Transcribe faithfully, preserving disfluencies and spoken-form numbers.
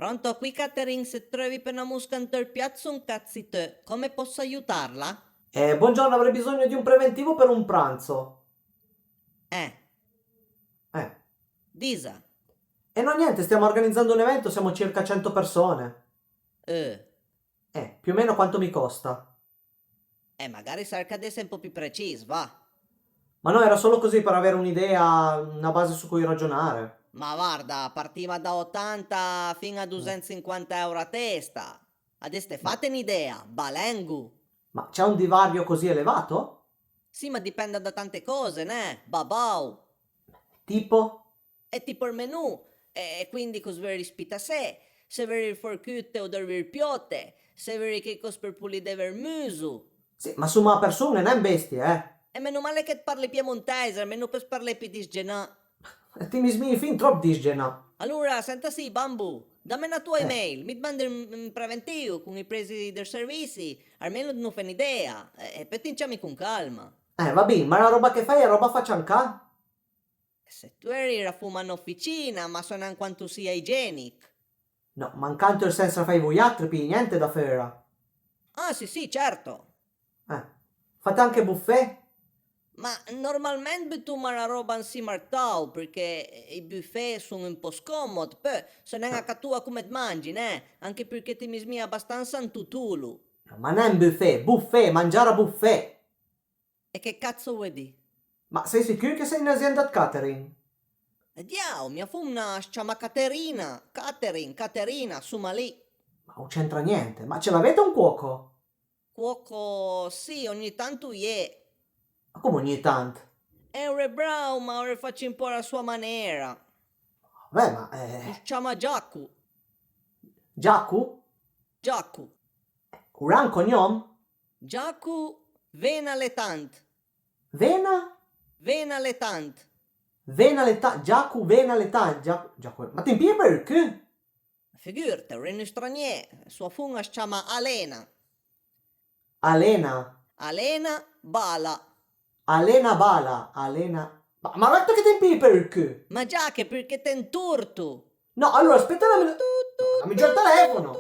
Pronto, qui catering, se të treuvi për na mosca ant ël piat, sun cazzi teu. Come posso aiutarla? Eh, buongiorno, avrei bisogno di un preventivo per un pranzo. Eh. Eh. Disa. E no, niente, stiamo organizzando un evento, siamo circa cento persone. Eh. Eh, più o meno quanto mi costa? Eh, magari cerca d'esse un po' più precis, va. Ma no, era solo così per avere un'idea, una base su cui ragionare. Ma varda, partiva da otanta fin a dusentsinquanta euro a testa. Adess te fate n'idea, balengo. Ma c'è un divario così elevato? Sì, ma dipenda da tante cose, né? Babau. Tipo? E tipo ël menù, e, e quindi cos veurii spitassé, se veurii ël forcute o dërvì ël piote, se veurii cheicòs për pulideve ël muso. Sì, ma suma persun-e, nen bestie, eh. E meno male che të parli piemontèis, almeno peuss parlé pì disgenà. E ti mi smii fin tròp disgenà. Alora, senta sì, bambo, dame na toa email, mi të mande un, un preventìo con ij presi dël servissi, almeno të n'has n'idea, e, e peui ti më ciami con calma. Eh, va bin, ma la roba che fai è roba facia an ca? Sentore, la foma an oficina, ma so nen quanto sia igienich. No, ma an ca ant ël sens la fai vojàutri, pii niente da feura. Ah, sì, sì, certo. Eh, fate anche buffet? Ma normalment butoma la roba ansima al tau, përchè ij buffet a son un pò scòmod, peui so nen acatoa come të mangi, né? Anche përchè ti më smii abastansa un totolo. No, ma nen buffet, buffet, mangiare a buffet. E che cazzo vuoi dì? Ma sei sicur che sei in azienda di catering? E diao, mia fomna as ciama Caterina, catering, Caterina, soma lì. Ma non c'entra niente, ma ce l'avete un cuoco? Cuoco, sì, ogni tanto iè. Ma come ogni tant? Eure brao, ma eure fàcia un pò a la soa manera. Vabbè, ma... Eh... As ciama Giaco. Giaco? Giaco. Al a un cognòm? Giaco Venaletant. Vena? Venaletant. Venaletant, Giaco Venaletant, Giaco, Giaco, ma ti më pije për ël cul? Figurte, al e un stranié, soa fomna as ciama Alena. Alena? Alena Bala. Alena Bala, Alena... Ma, ma varda che ti më pije për ël cul! Ma già che përchè ti sé un torto! No, alora, speta na minuta. Dammi giù il telefono!